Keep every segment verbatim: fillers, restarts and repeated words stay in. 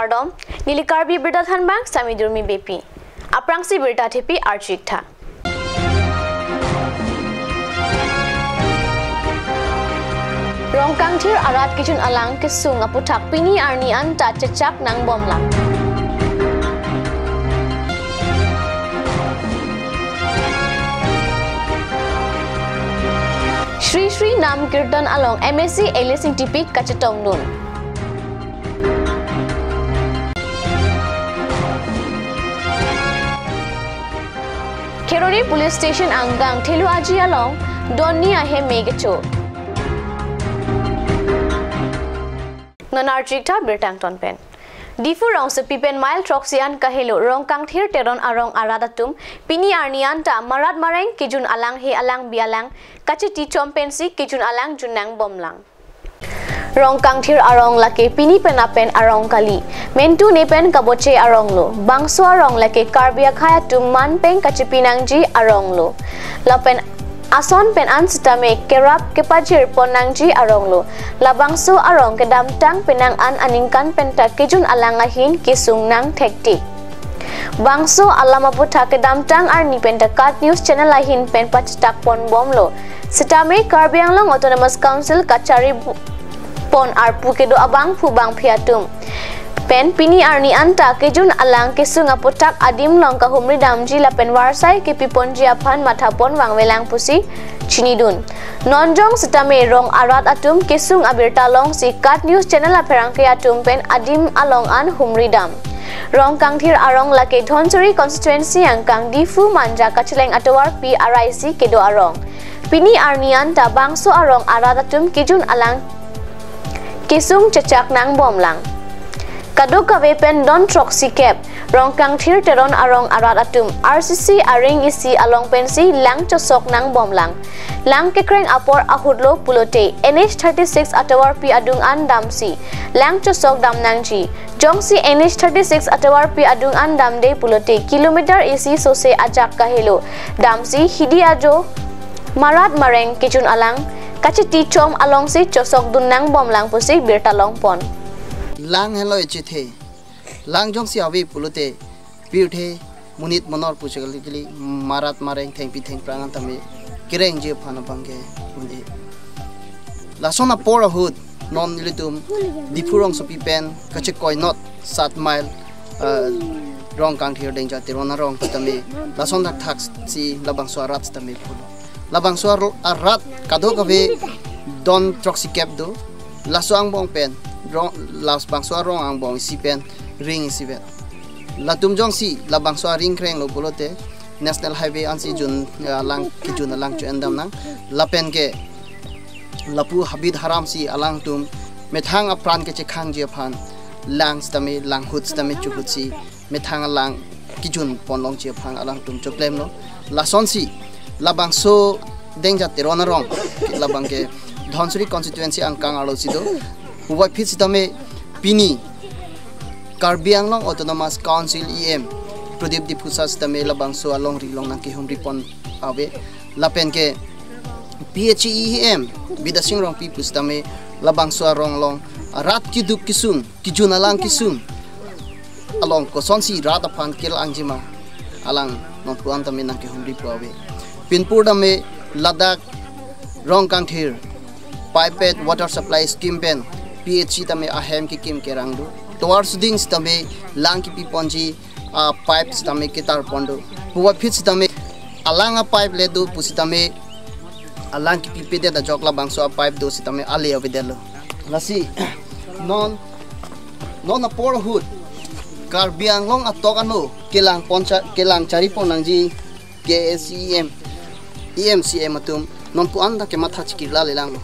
Kardom, neli Karbi Birta Thanbang, Sami Durmi Beypi. Aphrangsi birta thepi archik tha. Rongkangthir arat kejun alang kesung aputhak pini arni anta chechak nangbomlang. Sri Sri Nam Kirtan along M A C Elise Ingtipi kachetongdun. Kheroni Police Station angkang Thelu Aji along donni ahem me kecho. Non archik tha birta angton pen. Diphu rongsopi pen mile throksi an kahelo Rongkangthir Teron arong arat atum pini arni anta marat mareng kejun alang he alang bi alang kachiti chom pensi kejun alang jun nangbomlang. Rongkangthir arong lake pini pen apen arong kali. Mentu ne pen kaboche arong lo. Bangso arong lake Karbi akhei atum man pen kachepi nangji arong lo. Lapen ason pen an sitame kerap kepajir pon nangji arong lo. Labangso arong kedamtang penang an aningkan penta kejun alang ahin kesung nang thektik. Bangso alam aputhak kedamtang arni penta KAT News Channel ahin pen pachetak ponbomlo. Sitame Karbi Anglong Autonomous Council kachari bu-, pon arpu kedo abangphu bangphi atum pen pini arni anta kejun alang kesung aputhak adim along kahumri damji lapen varsai kepi ponji aphan matha pon vangvelang pusi chinidun. Non jong sitame rong arat atum kesung abirta longsi KAT News Channel apherangke atum pen adim along an humri dam. Rongkangthir arong lake Dhansiri constituency angkang Diphu Manja kacheleng atovarpi arai isi kedo arong. Pini arni anta bangso arong arat atum kejun alang kesung chechak nangbomlang. Kadokave pen don throksi kep Rongkangthir Teron arong arat atum R C C aring isi along pensi lang chosok nangbomlang. Lang kekreng apor ahut lo pulote N H thirty-six atovarpi adung an damsi lang chosok dam nangji. Jongsi N H thirty-six atovarpi adung an damde pulote kilometer isi sose ajak kahelo damsi hidi ajo marat mareng kejun alang kachiti chom alongsi chosok dun nangbomlang pusi birta longpon. Lang helo echethe. Lang jongsi ave pulote pirthe monit monor pusi kali kali marat mareng thengpi thengphrang an tame kerengji aphan abangke un-e. Lason apor ahut non ilitum Diphu rongsopi pen kachekoi not sat mile, eh, Rongkangthir Dengja Teron arong tame lason thakthak si labangso arat tame pulo. Labangso ar-, arat kadokave don throksi kep do. Laso angbong pen rong, labangso arong angbong isi pen ring isivet. Latum jongsi labangso aring krenglo pulote National Highway ansi jun, eh, alang kejun alang cho-en dam nang. Lapen ke lapu habit haram si alangtum methang apran kechekhangji aphan lang sitame langhut sitame chuhutsi methang alang kejun ponlongji aphan alangtum choklemlo. Lasonsi labangso Dengja Teron arong labangke Dhansiri constituency angkang arlo si do. Puvoiphit sitame pini Karbi Anglong Autonomous Council E M Pradip Diphusa sitame labangso alongri along nangkehumri pon ave. Lapen ke P H E E M Bidya Sing Rongpi pusitame labangso arong along rat keduk kesung, kejun alang kesung along kosonsi rat aphan kelangjima alang nonpu-an tame nangkehumri pu ave. Pinpur tame ladak Rongkangthir piped water supply scheme pen P H E tame ahem kekim kerang do. Tovar suding sitame lang kepi ponji a pipe sitame ketar pon do. Puvoiphit sitame alang a pipe le do pusitame alang kepipedet ajok labangso a pipe do sitame ale avedetlo. Lasi non, non apor ahut Karbi Anglong atok ano kelang poncha, kelang chari pon nangji K S E M, E M C M atum nonpu-an ta kematha chikirla lelanglo.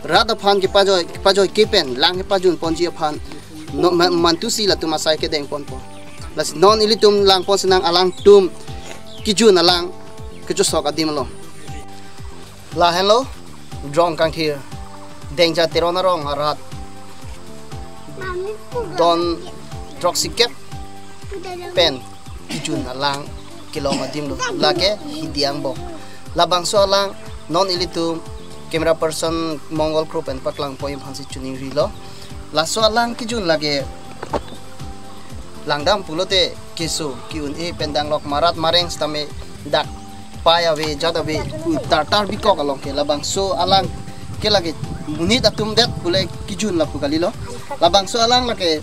Rat aphan kepajoi, kepajoi kepen lang kepajun ponji aphan non ma-, mantusi latum asai kedeng ponpo. Lasi non ilitum lang pon sinang alangtum kejun alang kechosok adim along. Lahenlo Rongkangthir Dengja Teron arong arat don throksi kep pen kejun alang kelong adimlo, lake hidi angbong. Labangso alang non ilitum camera person Mongol Kro pen paklang pon aphansi choningrilo. Laso alang kejun lake Langdam pulote keso ke-un-e pen danglok, marat mareng sitame dak pai ave jat ave, u tartar bikok along ke. Labangso alang ke lake monit atum det pule kejun lapu kalilo. Labangso alang lake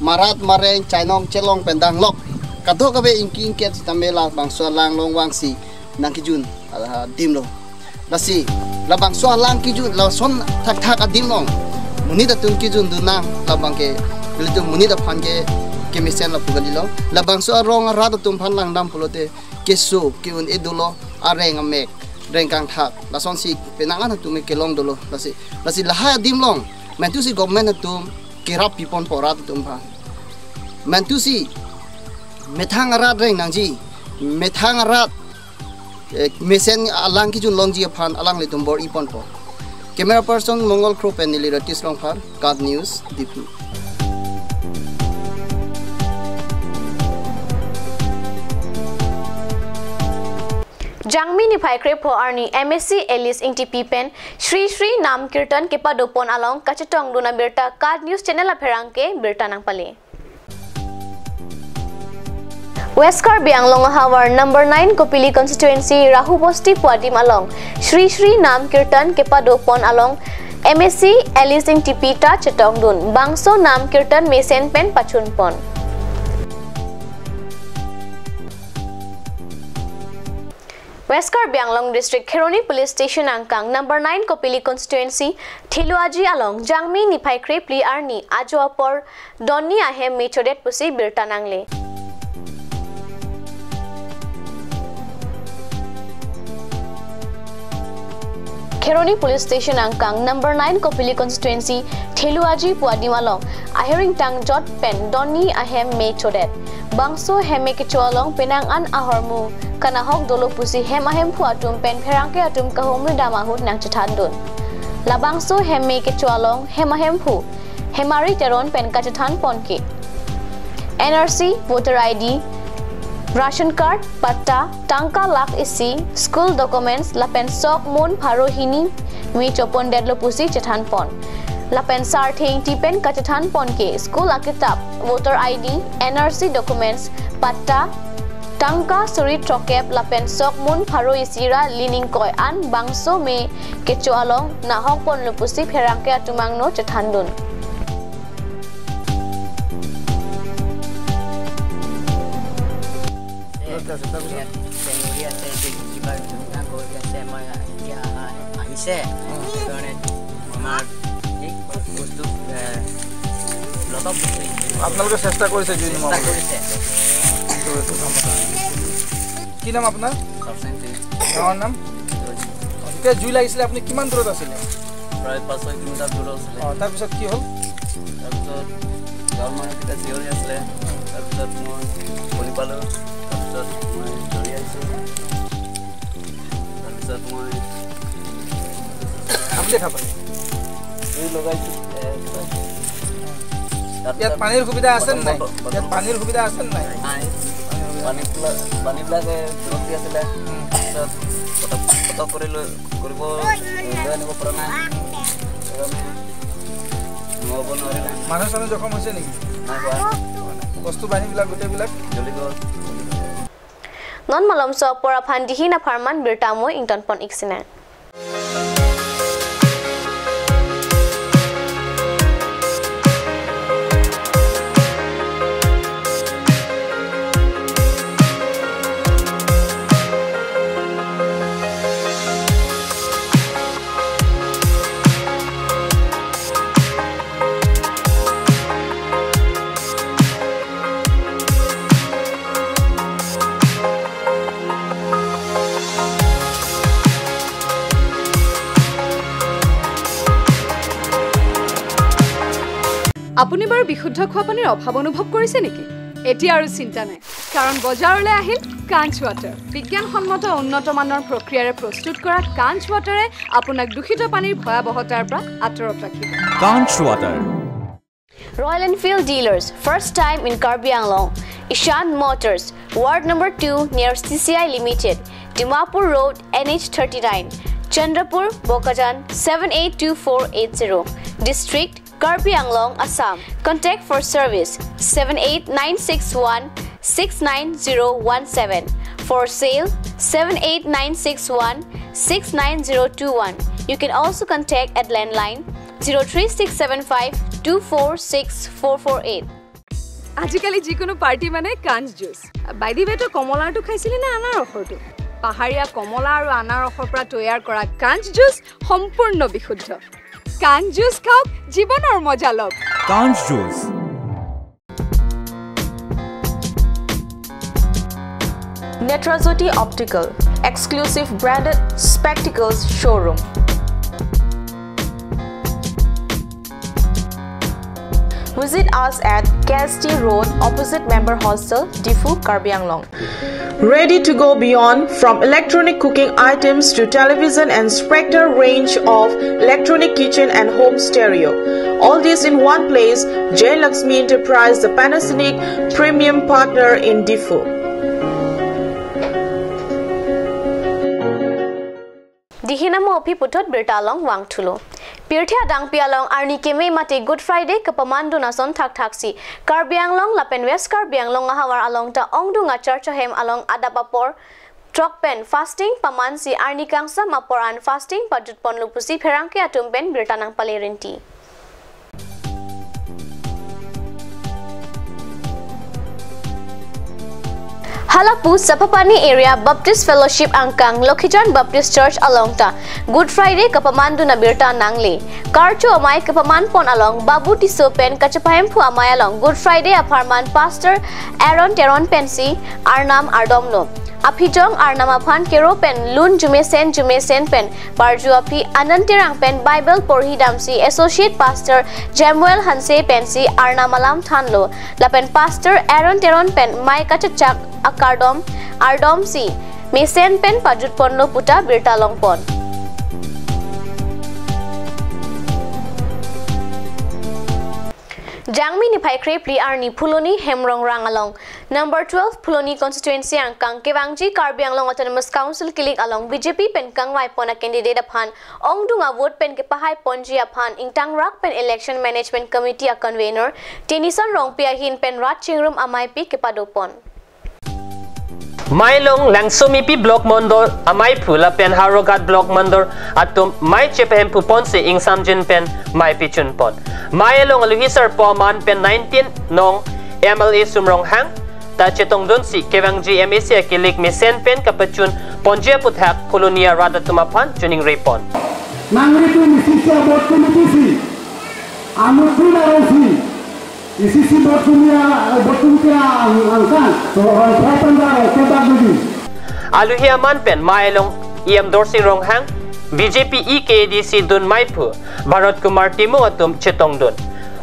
marat mareng chainong chelong pen danglok. Kadokave ingki ingket sitame labangso alang along vangsi nangkejun adim lo. Lasi labangso alang kejun lason thakthak adim along monit atum kejundun nang, labang ke ilitum monit aphan ke kemesen lapu kalilo. Labangso arong arat atum aphan langdam pulote keso ke-un-e dolo, areng amek, rengkang thak, lasonsi penang an atum ke kelong dolo. Lasi, lasi lahai adim along mentusi government atum kerap piponpo arat atum aphan. Mentusi methang arat reng nangji, methang arat, eh, mesen alang kejun longji aphan alanglitum bor-iponpo. Camera person Mongol Kro pen neli Ratish Rongphar, KAT News, Diphu. Jangmi niphai krepho arni M A C Alice Ingtipi pen Shri Shri Nam Kirtan kepadopon along kachetongdun abirta KAT News Channel apherangke birta nangpale. West Karbi Anglong ahavar number nine Kopili constituency Rahu Bosti pu adim along Shri Shri Nam Kirtan kepadopon along M A C Alice Ingtipi ta chetongdun, bangso Nam Kirtan mesen pen pachunpon. West Karbi Anglong District Kheroni Police Station angkang number nine Kopili constituency Theluaji along Jangmi niphai krephli arni ajo apor donni ahem me chodet pusi birta nangle. Kheroni Police Station angkang number nine Kopili constituency Theluaji pu adim along ahiring tangjot pen donni ahem me chodet. Bangso hem me kecho along penang an ahormu kanahok dolo pusi hem ahemphu atum pen pherangke atum kahumri dam ahut nangchethandun. Labangso hem me kecho along hem ahemphu Hemari Teron pen kachethanpon ke N R C, voter I D, ration card, patta, tangka lakh isi, school documents lapen sok mun pharo hini me chopondetlo pusi chethanpon. Lapen Sarthe Ingti pen kachethanpon ke school akitap, voter I D, N R C documents, patta, tangka suri throkkep lapen sok mun pharo isi ra lining koi an bangso me kecho along nahokponlo pusi pherangke atum angno chethandun. আছে, আছে, তাৰপিছত? ইয়াত চেংগুৰি আছে, এইটো কিবা ধুমধাম কৰি আছে, মই এতিয়া আহা, আহিছে, অ। সেইকাৰণে আমাৰ এই বস্তু, এ, lot of বস্তু। আপোনালোকে চেষ্টা কৰিছে জুই চেষ্টা নুমাবলৈ? কৰিছে। এইটো, এইটো কামত। কি নাম আপোনাৰ? চৰচেন সিং। গাঁৱৰ নাম? অ, যেতিয়া জুই লাগিছিলে আপুনি কিমান দূৰত আছিলে? প্ৰায় পাঁচ ছয় কিলোমিটাৰ দূৰত আছিলে। অ, তাৰপিছত কি হ'ল? তাৰপিছত গাঁৱৰ মানুহকেইটা চিঞৰি আছিলে। তাৰপিছত মই শুনি পালোঁ। তাৰপিছত মই দৌৰি আহিছোঁ। তাৰপিছত মই আপুনি দেখা পালে? জুই লগাইছোঁ। এ, ইয়াত তাৰপিছত পানীৰ সুবিধা আছে নে নাই? Bottle, bottle. ইয়াত পানীৰ সুবিধা আছে নে নাই? নাই। পানীৰ সুবিধা পানী পোলা-, পানীবিলাক, এ, দূৰত দি আছিলে। উম। তাৰপিছত পটক, পটক কৰি লৈ, কৰিব, লৈ আনিব পৰা নাই। সেইকাৰণে নহ'ব নোৱাৰিলে। মানুহ চানুহ জখম হৈছে নেকি? নাই হোৱা। বস্তু বাহিনীবিলাক গোটেইবিলাক? জ্বলি গ'ল। Non malomso apor aphan dihin apharman birta mo ingtonpon ik sinang. আপুনি বাৰু বিশুদ্ধ খোৱা পানীৰ অভাৱ অনুভৱ কৰিছে নেকি? এতিয়া আৰু চিন্তা নাই, কাৰণ বজাৰলৈ আহিল কাঞ্চ ৱাটাৰ। বিজ্ঞানসন্মত উন্নত মানৰ প্ৰক্ৰিয়াৰে প্ৰস্তুত কৰা কাঞ্চ ৱাটাৰে আপোনাক দূষিত পানীৰ ভয়াৱহতাৰ পৰা আঁতৰত ৰাখিব। Kanch Water. Royal Enfield Dealers, first time in Karbi Anglong. Ishan Motors, Ward number two near C C I Limited, Dimapur Road, N H thirty-nine, Chandrapur, Bokajan, seven eight two four eight zero. District, Karbi Anglong, Assam. Contact for service seven eight nine six one six nine zero one seven. For sale seven eight nine six one six nine zero two one. You can also contact at landline zero three six seven five two four six four four eight. আজিকালি যিকোনো পাৰ্টি মানে কাঞ্চ juice. By the ৱে, তই কমলাৰটো খাইছিলি নে আনাৰসৰটো? পাহাৰীয়া কমলা আৰু আনাৰসৰ পৰা তৈয়াৰ কৰা কাঞ্চ জুচ সম্পূৰ্ণ বিশুদ্ধ। কাঞ্চ জুচ খাওক, জীৱনৰ মজা লওক। Kanj Juice. Netrajyoti Optical, exclusive branded spectacles showroom. Visit us at K S T Road, opposite Member Hostel, Diphu, Karbi Anglong. Ready to go beyond, from electronic cooking items to television and Spectre range of electronic kitchen and home stereo. All this in one place, Jay Lakshmi Enterprise, the Panasonic premium partner in Diphu. Dihin amo aphi puthot birta along vangthulo. Pirthe adangpi along arni keme mate Good Friday kepamandun ason thakthaksi Karbi Anglong lapen West Karbi Anglong ahavar along ta ongdung achar chahem along adap apor throk pen fasting pamansi arni kangsam apor an fasting pajutponlo pusi pherangke atum pen birta nangpale rinti. Halapu Sapapani Area Baptist Fellowship angkang Lokhijan Baptist Church along ta Good Friday kepamandun abirta nangle. Karcho amei kepamanpon along Babu Tisso pen kachepahemphu amei along Good Friday apharman Pastor Aaron Teron pensi arnam ardomlo. Aphijong arnam aphan kero pen lun jumesen jumesen pen parju aphi Anand Terang pen Bible porhi damsi Associate Pastor Jemuel Hanse pensi arnam alam thanlo. Lapen Pastor Aaron Teron pen mei kachechak akardom ardomsi mesen pen pajutponlo puta birta longpon. Jangmi niphai krephli arni Phuloni Hemrongrang along number twelve Phuloni constituency angkang kevangji Karbi Anglong Autonomous Council kilik along B J P pen kangvaipon a candidate aphan ongdung avote pen kepahaiponji aphan ingtangrak pen Election Management Committee a convener Tenison Rongpi ahin pen rat chingrum ameipi kepadopon. Mei along Langsomipi Block Mondol ameiphu lapen Howraghat Block Mondol atum mei chepahemphuponsi ingsamjin pen mei pichunpon. Mei along aluhi sarpo aman pen nineteen nong M L A Sum Ronghang ta chetongdunsi kevangji M A C akilik mesen pen kapachunponji aphuthak Phuloni arat atum aphan chiningripon. Nangritum isi isi a-vote tum isi. Anut pun arosi. Isi isi vote tum ya, vote tum kira ang-, angkang. So, orang propan dah, orang tebak budi. Aluhi aman pen mei along E M Dorsing Ronghang, B J P E K A D C dun meiphu Bharat Kumar Timung atum chetongdun.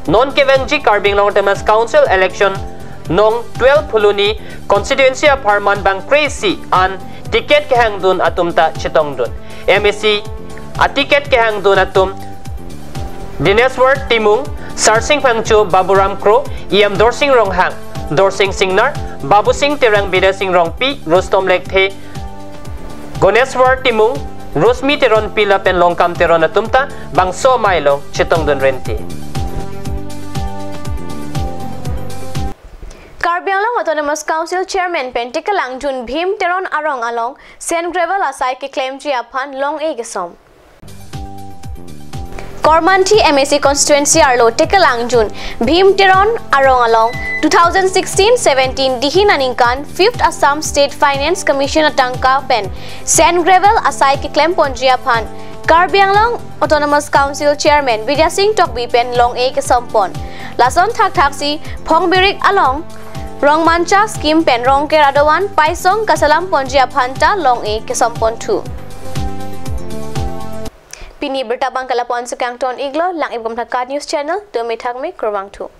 Non kevangji Karbi Anglong Autonomous Council election nong twelve Phuloni constituency apharman bang kre-isi an ticket kehangdun atum ta chetongdun. M A C a-ticket kehangdun atum Dineswar Timung, Sarsing Phangcho, Baburam Kro, E M Dorsing Ronghang, Dorsing Singnar, Babusing Terang, Bidyasing Rongpi, Rustom Lekthe, Goneswar Timung, Rosmi Teronpi lapen Longkam Teron atum ta bangso mei along chetongdun rinti. Karbi Anglong Autonomous Council Chairman pen tekelangjun Bhim Teron arong along sand gravel asai keklemji aphan long-e kesom. Kormanthi M A C constituency arlo tekelangjun Bhim Teron arong along two thousand sixteen seventeen dihin aningkan fifth Assam State Finance Commission atangka pen sand gravel asai keklemponji aphan Karbi Anglong Autonomous Council Chairman Bidyasing Tokbi pen long-e kesompon. Lason thakthaksi Phongbirik along Rongmancha scheme pen Rongker adovan paisong kasalamponji aphan ta long-e kesomponthu. Pini birta abang ke lapu-an si kangton-iklo, lang-ip Gamthakat News Channel, dome thakme, kurvangthu.